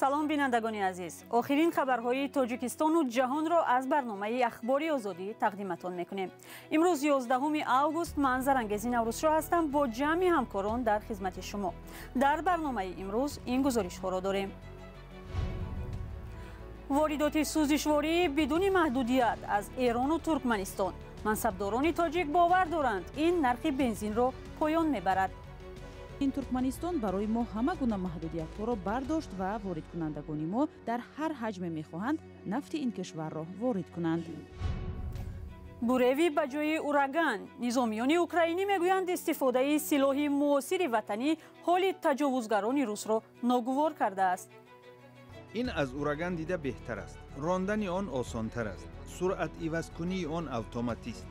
Салом, бинандагони азиз. Охирин хабарҳои Тоҷикистону ҷаҳонро аз барномаи Ахбори Озодӣ тақдиматон мекунем. Имрӯз 11 август, ман Зарангези Наврӯзшоҳ ҳастам, бо ҷамъи ҳамкорон дар хизмати шумо. Дар барномаи имрӯз ин гузоришҳоро дорем. Воридоти сӯзишворӣ бидуни маҳдудият аз Эрону Туркманистон. Мансабдорони тоҷик бовар доранд, ин нархи бензинро поён мебарад. Ин Туркманистон барои мо ҳама гуна маҳдудиятҳоро бардошт ва воридкунандагони мо дар ҳар ҳаҷме мехоҳанд, нафти ин кишварро ворид кунанд. Буревий ба ҷои Ураган. Низомиёни украинӣ мегӯянд, истифодаи силоҳи муосири ватанӣ ҳоли таҷовузгарони русро ногувор кардааст. Ин аз Ураган дида беҳтар аст, рондани он осонтар аст, суръат ивазкунии он автоматист.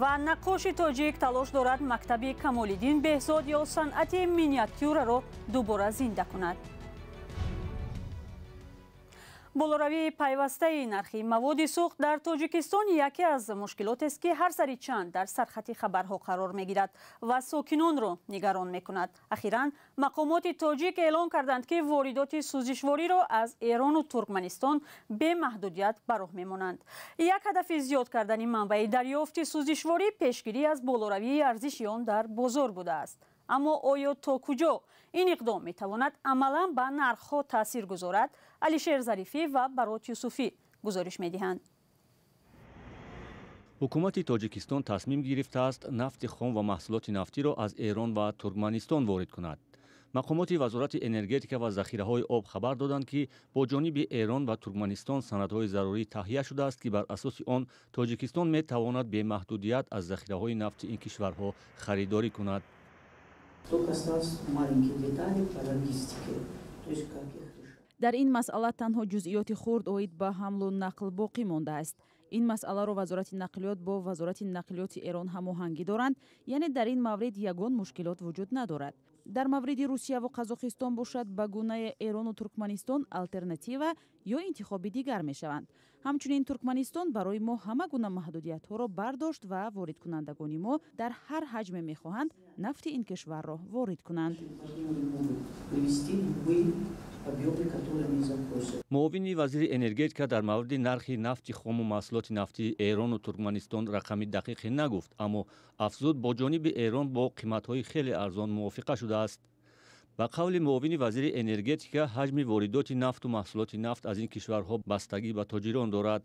Ва наққоши тоҷик талош дорад мактаби Камолиддин Беҳзод ё санъати миниатюраро дубора зинда кунад. Болоравии пайвастаи нархи маводи сӯхт дар Тоҷикистон яке аз мушкилотест, ки ҳар сари чанд дар сархати хабарҳо қарор мегирад ва сокинонро нигарон мекунад. Ахиран мақомоти тоҷик эълон карданд, ки воридоти сӯзишвориро аз Эрону Туркманистон бемаҳдудият ба роҳ мемонанд. Як ҳадафи зиёд кардани манбаи дарёфти сӯзишворӣ пешгирӣ аз болоравии арзиши он дар бозор будааст. Аммо оё то куҷо ин иқдом метавонад амалан ба нархҳо таъсир гузорад? Алишер Зарифӣ ва Барот Юсуфӣ гузориш медиҳанд. Ҳукумати Тоҷикистон тасмим гирифтааст, нафти хом ва маҳсулоти нафтиро аз Эрон ва Туркманистон ворид кунад. Мақомоти Вазорати энергетика ва захираҳои об хабар доданд, ки бо ҷониби Эрон ва Туркманистон санадҳои зарурӣ таҳия шудааст, ки бар асоси он Тоҷикистон метавонад бемаҳдудият аз захираҳои нафти ин кишварҳо харидорӣ кунад. Только осталось маленькие детали по логистике, то есть как их решать. Дар ин масъала танҳо ҷузъиёти хурд оид ба ҳамлу нақл боқӣ мондааст. Ин масъаларо Вазорати нақлиёт бо Вазорати нақлиёти Эрон ҳамоҳангӣ доранд, яъне дар ин маврид ягон мушкилот вуҷуд надорад. Дар мавриди Русияву Қазоқистон бошад, ба гунаи Эрону Туркманистон алтернатива ё интихоби дигар мешаванд. Ҳамчунин Туркманистон барои мо ҳама гуна маҳдудиятҳоро бардошт ва воридкунандагони мо дар ҳар ҳаҷме мехоҳанд, нафти ин кишварро ворид кунанд. Партнеры могут привезти любые объемы, которые они запросят. Муовини вазири энергетика дар мавриди нархи нафти хому маҳсулоти нафтии Эрону Туркманистон рақами дақиқе нагуфт, аммо афзуд, бо ҷониби Эрон бо қиматҳои хеле арзон мувофиқа шудааст. Ба қавли муовини вазири энергетика, ҳаҷми воридоти нафту маҳсулоти нафт аз ин кишварҳо бастагӣ ба тоҷирон дорад.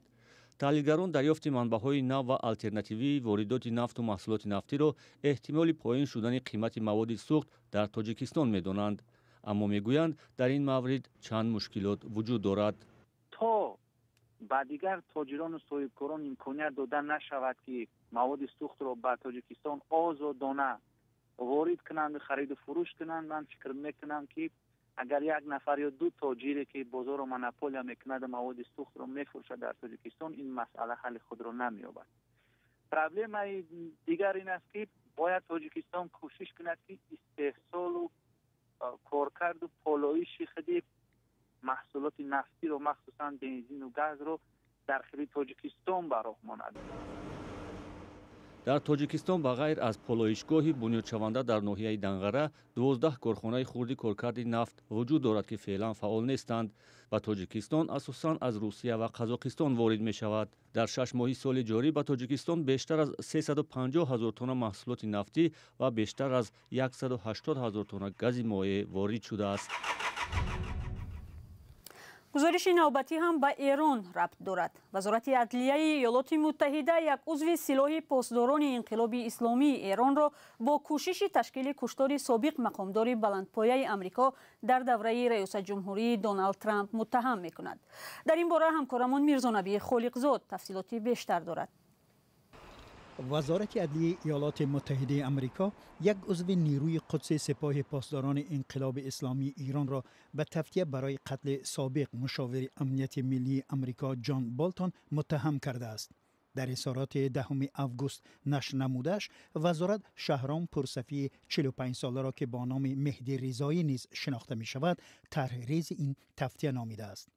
Таҳлилгарон дарёфти манбаъҳои нав ва алтернативии воридоти нафту маҳсулоти нафтиро эҳтимоли поён шудани қимати маводи сӯхт дар Тоҷикистон медонанд, аммо мегӯянд, дар ин маврид чанд мушкилот вуҷуд дорад. То ба дигар тоҷирону соҳибкорон имконият дода нашавад, ки маводи сӯхтро ба Тоҷикистон озодона ворид кунанду хариду фурӯш кунанд, ман фикр мекунам, ки агар як нафар ё ду тоҷире, ки бозорро монополия мекунаду маводи сӯхтро мефурӯшад дар Тоҷикистон, ин масъала ҳалли худро намеёбад. Проблемаи дигар ин аст, ки бояд Тоҷикистон кӯшиш кунад, ки истеҳсолу коркарду полоиши худи маҳсулоти нафтиро, махсусан бензину газро, дар худи Тоҷикистон ба роҳ монад. Дар Тоҷикистон ба ғайр аз полоишгоҳи бунёдшаванда дар ноҳияи Данғара, 12 корхонаи хурди коркарди нафт вуҷуд дорад, ки феълан фаъол нестанд. Ба Тоҷикистон асосан аз Русия ва Қазоқистон ворид мешавад. Дар 6 моҳи соли ҷорӣ ба Тоҷикистон бештар аз 350 ҳазор тонна маҳсулоти нафтӣ ва бештар аз 180 ҳазор тонна гази моеъ ворид шудааст. Гузориши навбатӣ ҳам ба Эрон рабт дорад. Вазорати адлияи Иёлоти Муттаҳида як узви силоҳи Посдорони Инқилоби Исломии Эронро бо кӯшиши ташкили куштори собиқ мақомдори баландпояи Амрико дар давраи раёсатҷумҳурии Доналд Трамп муттаҳам мекунад. Дар ин бора ҳамкорамон Мирзонабии Холиқзод тафсилоти бештар дорад. Вазорати адлияи Иёлоти Муттаҳидаи Амрико як узви нерӯи Қудси Сипоҳи Посдорони Инқилоби Исломии Иронро ба тавтия барои қатли собиқ мушовири амнияти миллии Амрико Ҷон Болтон муттаҳам кардааст. Дар изҳороти 10 август нашр намудааш, вазорат Шаҳром Пурсафии 45-соларо, ки бо номи Меҳдӣ Ризоӣ низ шинохта мешавад, тарҳрези ин тавтия номидааст.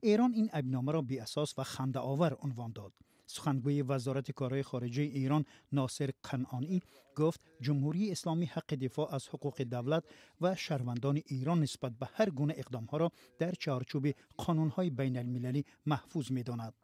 Эрон ин айбномаро беасос ва хандаовар унвон дод. سخنگوی وزارت کارهای خارجه ایران ناصر کنعانی گفت جمهوری اسلامی حق دفاع از حقوق دولت و شهروندان ایران نسبت به هر گونه اقدامها را در چارچوب قانونهای بین المللی محفوظ می‌داند.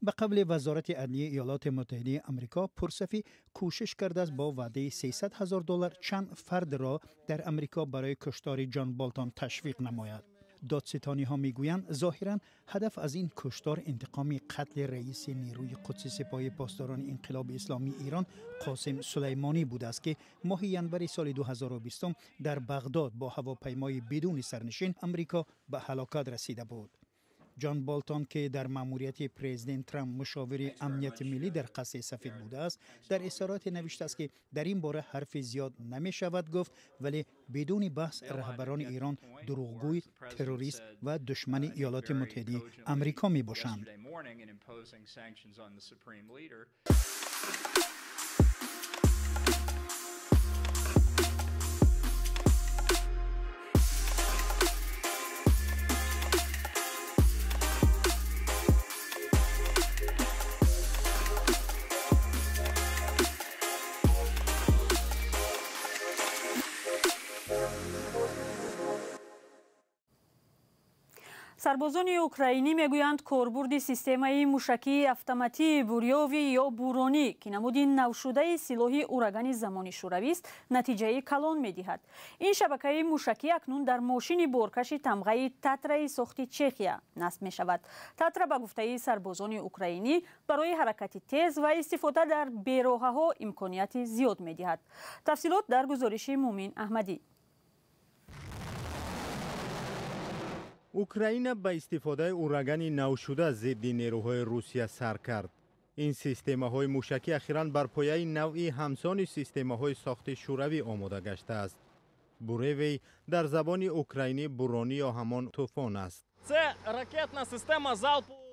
به قول وزارت عدلیه ایالات متحده امریکا، پرصفی کوشش کرده است با وعده $300,000 چند فرد را در امریکا برای کشتار جان بالتون تشویق نماید. دادستانی ها میگویند ظاهرا هدف از این کشتار انتقام قتل رئیس نیروی قدس سپاه پاسداران انقلاب اسلامی ایران قاسم سلیمانی بوده است که ماه ینور سال 2020 در بغداد با هواپیمای بدون سرنشین امریکا به هلاکت رسیده بود. جان بالتون که در ماموریت پرزیدنت ترامپ مشاور امنیت ملی در قصر سفید بوده است، در اظهارات نوشته است که در این باره حرف زیاد نمی شود گفت، ولی بدون بحث رهبران ایران دروغگوی، تروریست و دشمن ایالات متحده امریکا می باشند. Сарбозони украинӣ мегӯянд, корбурди системаи мушакии автоматии Бурёвӣ ё Буронӣ, ки намуди навшудаи силоҳи урагани замони шӯравист, натиҷаи калон медиҳад. Ин шабакаи мушакӣ акнун дар мошини боркаши тамғаи Татраи сохти Чехия насб мешавад. Татра, ба гуфтаи сарбозони украинӣ, барои ҳаракати тез ва истифода дар бероҳаҳо имконияти зиёд медиҳад. Тафсилот дар гузориши Мумин Аҳмадӣ. Украина ба истифодаи урагани навшуда зидди нерӯҳои Русия сар кард. Ин системаҳои мушакӣ ахиран бар пояи навъи ҳамсони системаҳои сохти шӯравӣ омода гаштааст. Буревей дар забони украинӣ буронӣ ё ҳамон тӯфон аст.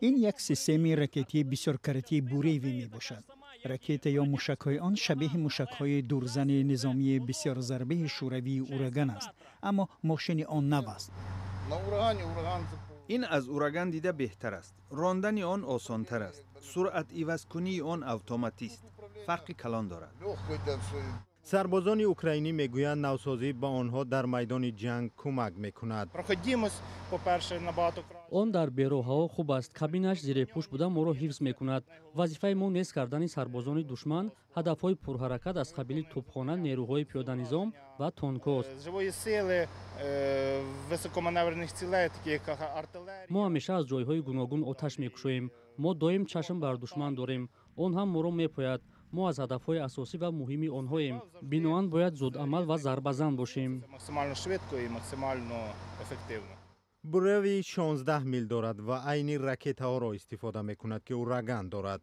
Ин як системаи ракетии бисёркаратии Буревӣ мебошад. Ракета ё мушакҳои он шабеҳи мушакҳои дурзани низомии бисёрзарбаи шӯравии ураган аст, аммо мошини он нав аст. Ин аз ураган дида беҳтар аст. Рондани он осонтар аст. Суръативазкунии он автоматист. Фарқи калон дорад. Сарбозони украинӣ мегӯянд, навсозӣ ба онҳо дар майдони ҷанг кӯмак мекунад. Он дар бероҳаҳо хуб аст. Кабинаш зирепӯш буда моро ҳифз мекунад. Вазифаи мо нест кардани сарбозони душман, ҳадафҳои пурҳаракат аз қабили тӯбхона, нерӯҳои пиёданизом ва тонкост. Мо ҳамеша аз ҷойҳои гуногун оташ мекушоем. Мо доим чашм бар душман дорем. Он ҳам моро мепояд. Мо аз ҳадафҳои асосӣ ва муҳими онҳоем. Биноан бояд зудамал ва зарбазан бошем. Буреви 16 мил дорад ва айни ракетаҳоро истифода мекунад, ки ураган дорад.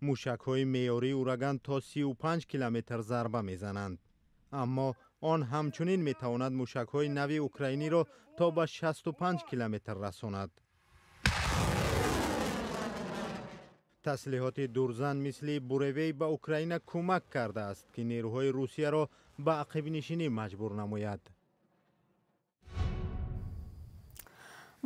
Мушакҳои меъёрии ураган то 35 километр зарба мезананд, аммо он ҳамчунин метавонад мушакҳои нави украиниро то ба 65 километр расонад. Таслиҳоти дурзан мисли Буревей ба Украина кӯмак кардааст, ки нерӯҳои Русияро ба ақибнишинӣ маҷбур намояд.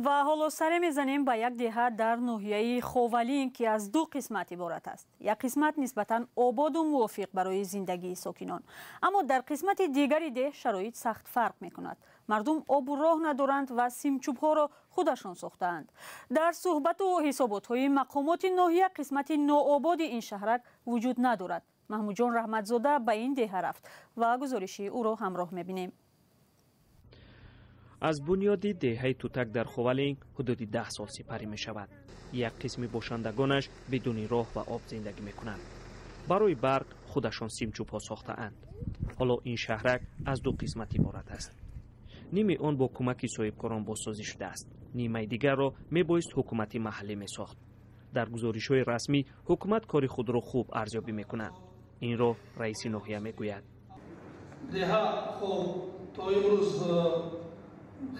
Ва ҳоло саре мезанем ба як деҳа дар ноҳияи Ховалин, ки аз ду қисмат иборат аст. Як қисмат нисбатан ободу мувофиқ барои зиндагии сокинон, аммо дар қисмати дигари деҳ шароит сахт фарқ мекунад. Мардум обу роҳ надоранд ва симчӯбҳоро худашон сохтаанд. Дар суҳбату ҳисоботҳои мақомоти ноҳия қисмати ноободи ин шаҳрак вуҷуд надорад. Маҳмудҷон Раҳматзода ба ин деҳа рафт ва гузориши ӯро ҳамроҳ мебинем. Аз бунёди деҳаи Тутак дар Ховалинг ҳудуди 10 сол сипарӣ мешавад. Як қисми бошандагонаш бидуни роҳ ва об зиндагӣ мекунанд. Барои барқ худашон симчӯбҳо сохтаанд. Ҳоло ин шаҳрак аз ду қисмат иборат аст. Ними он бо кӯмаки соҳибкорон бозсозӣ шудааст. Нимаи дигарро мебоист ҳукумати маҳаллӣ месохт. Дар гузоришҳои расмӣ ҳукумат кори худро хуб арзёбӣ мекунад. Инро раиси ноҳия мегӯяд. Деҳа хоб то имрӯз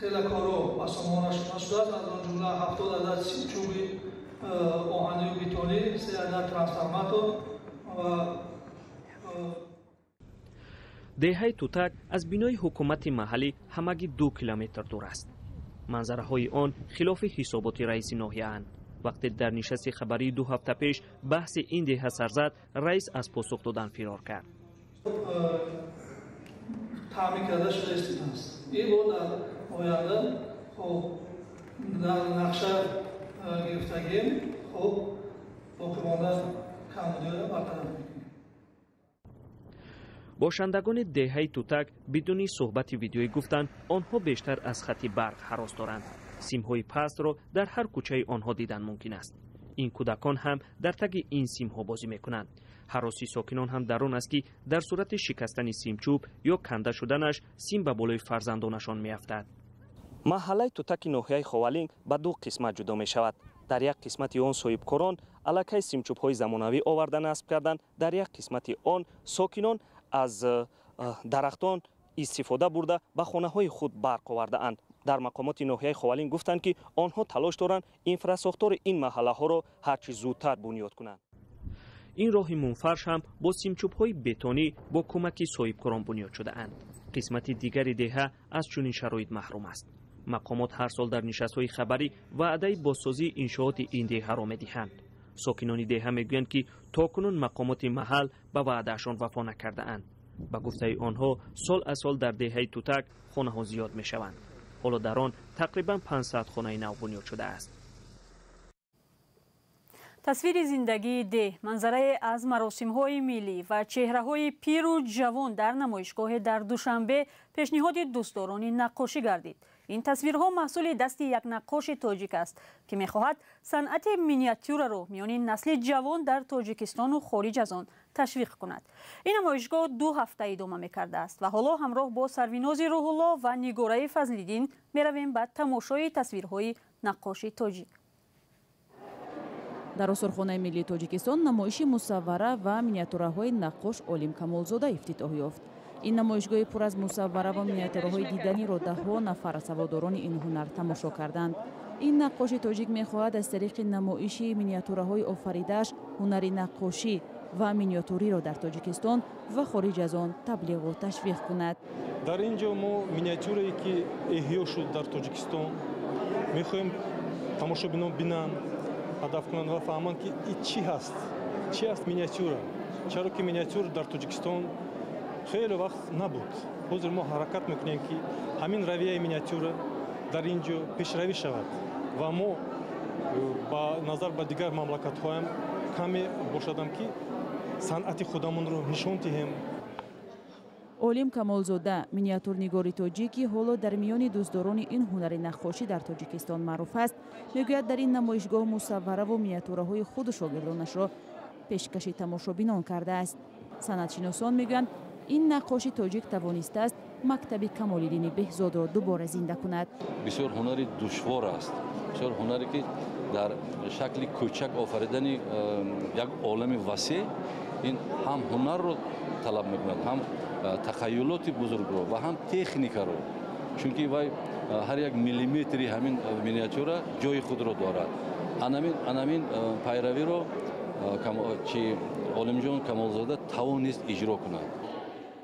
хеле корҳо ба сомона шудааст, аз он ҷумла 70 адад симчӯби оҳанию бетонӣ, 3 адад трансформатор ва Деҳаи Тутак аз бинои ҳукумати маҳаллӣ ҳамагӣ 2 километр дур аст. Манзараҳои он хилофи ҳисоботи раиси ноҳияанд. Вақте дар нишасти хабарии 2 ҳафта пеш баҳси ин деҳа сар зад, раис аз посух додан фирор кард. Таъмин карда шуда истодааст. Ин бо дар оянда хоб дар нақша гирифтагим, хоб боқимонда камбудиҳоро бартараф мекунем. Бошандагони деҳаи Тутак бидуни суҳбати видеоӣ гуфтанд, онҳо бештар аз хати барқ ҳарос доранд. Симҳои пастро дар ҳар кӯчаи онҳо дидан мумкин аст. Ин кӯдакон ҳам дар таги ин симҳо бозӣ мекунанд. Ҳароси сокинон ҳам дар он аст, ки дар сурати шикастани симчӯб ё канда шуданаш сим ба болои фарзандонашон меафтад. Маҳаллаи Тутаки ноҳияи Ховалинг ба 2 қисмат ҷудо мешавад. Дар як қисмати он соҳибкорон аллакай симчӯбҳои замонавӣ оварда насб карданд, дар як қисмати он сокинон аз дарахтон истифода бурда ба хонаҳои худ барқ овардаанд. Дар мақомоти ноҳияи Ховалинг гуфтанд, ки онҳо талош доранд инфрасохтори ин маҳаллаҳоро ҳарчи зудтар бунёд кунанд. Ин роҳи мунфарш ҳам бо симчӯбҳои бетонӣ бо кӯмаки соҳибкорон бунёд шудаанд. Қисмати дигари деҳа аз чунин шароит маҳрум аст. Мақомот ҳар сол дар нишастҳои хабарӣ ваъдаи бозсозии иншооти ин деҳаро медиҳанд. Сокинони деҳа мегӯянд, ки то кунун мақомоти маҳал ба ваъдаашон вафо накардаанд. Ба гуфтаи онҳо сол аз сол дар деҳаи Тутак хонаҳо зиёд мешаванд. Ҳоло дар он тақрибан 500 хонаи нав бунёд шудааст. Тасвири зиндагии деҳ, манзарае аз маросимҳои миллӣ ва чеҳраҳои пиру ҷавон дар намоишгоҳе дар Душанбе пешниҳоди дӯстдорони наққошӣ гардид. Ин тасвирҳо маҳсули дасти як наққоши тоҷик аст, ки мехоҳад санъати миниатюраро миёни насли ҷавон дар Тоҷикистону хориҷ аз он ташвиқ кунад. Ин намоишгоҳ 2 ҳафта идома мекардааст ва ҳоло ҳамроҳ бо Сарвинози Рӯҳулло ва Нигораи Фазлиддин меравем ба тамошои тасвирҳои наққоши тоҷик. Дар осорхонаи миллии Тоҷикистон намоиши мусаввара ва миниатюраҳои наққош Олим Камолзода ифтитоҳ ёфт. Ин намоишгоҳи пур аз мусаввара ва миниатюраҳои диданиро даҳҳо нафар аз ҳаводорони ин ҳунар тамошо карданд. Ин наққоши тоҷик мехоҳад аз тариқи намоиши миниатюраҳои офаридааш ҳунари наққошӣ ва миниатюриро дар Тоҷикистон ва хориҷ аз он таблиғу ташвиқ кунад. Дар ин ҷо мо миниатюрае ки эҳё шуд дар Тоҷикистон мехоҳем тамошобинон бинанд, ҳадаф кунанд ва фаҳманд, ки ин чӣ ҳаст, чӣ ҳаст миниатюра. Чаро ки миниатюр дар Тоҷикистон хеле вақт набуд. Ҳозир мо ҳаракат мекунем, ки ҳамин равияи миниатюра дар ин ҷо пешравӣ шавад ва мо ба назар ба дигар мамлакатҳоям каме бошадам, ки санъати худамонро нишон диҳем. Олим Камолзода, миниатюрнигори тоҷик, ки ҳоло дар миёни дӯстдорони ин ҳунари наққошӣ дар Тоҷикистон маъруф аст, мегӯяд дар ин намоишгоҳ мусаввараву миниатюраҳои худу шогирдонашро пешкаши тамошобинон кардааст. Санъатшиносон мегӯянд, ин наққоши тоҷик тавонистааст мактаби Камолиддини Беҳзодро дубора зинда кунад. Бисёр ҳунари душвор аст, бисёр ҳунаре ки дар шакли кӯчак офаридани як олами васеъ, ин ҳам ҳунарро талаб мекунад, ҳам тахайюлоти бузургро ва ҳам техникаро, чунки вай ҳар як миллиметри ҳамин миниатюра ҷои худро дорад. Анамин пайравиро чи Олимҷон Камолзода тавонист иҷро кунад.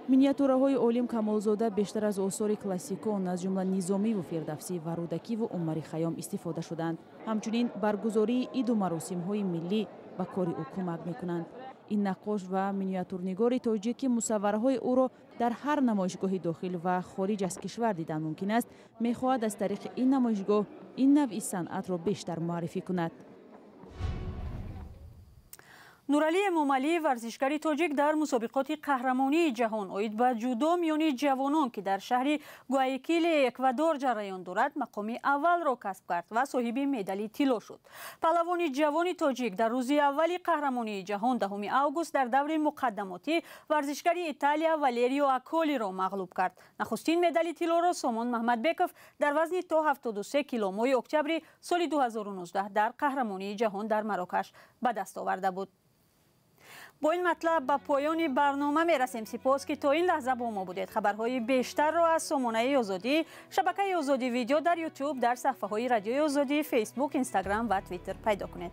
Миниатюраҳои Олим Камолзода бештар аз осори классикон, аз ҷумла Низомиву Фирдавсӣ ва Рӯдакиву Умари Хайём истифода шуданд. Ҳамчунин баргузории иду маросимҳои миллӣ ба кори ӯ кӯмак мекунанд. Ин наққош ва миниатюрнигори тоҷик, ки мусаввараҳои ӯро дар ҳар намоишгоҳи дохил ва хориҷ аз кишвар дидан мумкин аст, мехоҳад аз тариқи ин намоишгоҳ ин навъи санъатро бештар муаррифӣ кунад. Нуралӣ Эмомалӣ, варзишгари тоҷик, дар мусобиқоти қаҳрамонии ҷаҳон оид ба ҷудо миёни ҷавонон, ки дар шаҳри Гуайкили Эквадор ҷараён дорад, мақоми аввалро касб кард ва соҳиби медали тилло шуд. Паҳлавони ҷавони тоҷик дар рӯзи аввали қаҳрамонии ҷаҳон 10 август дар даври муқаддамотӣ варзишгари Италия Валерио Аколиро мағлуб кард. Нахустин медали тиллоро Сомон Маҳмадбеков дар вазни то 73 кило моҳи октябри соли 2019 дар қаҳрамонии ҷаҳон дар Марокаш ба даст оварда буд. Бо ин матлаб ба поёни барнома мерасем. Сипос, ки то ин лаҳза бо мо будед. Хабарҳои бештарро аз сомонаи Озодӣ, шабакаи Озодӣ видео дар Ютуб, дар саҳфаҳои Радиои Озодӣ, Фейсбук, Инстаграм ва Твиттер пайдо кунед.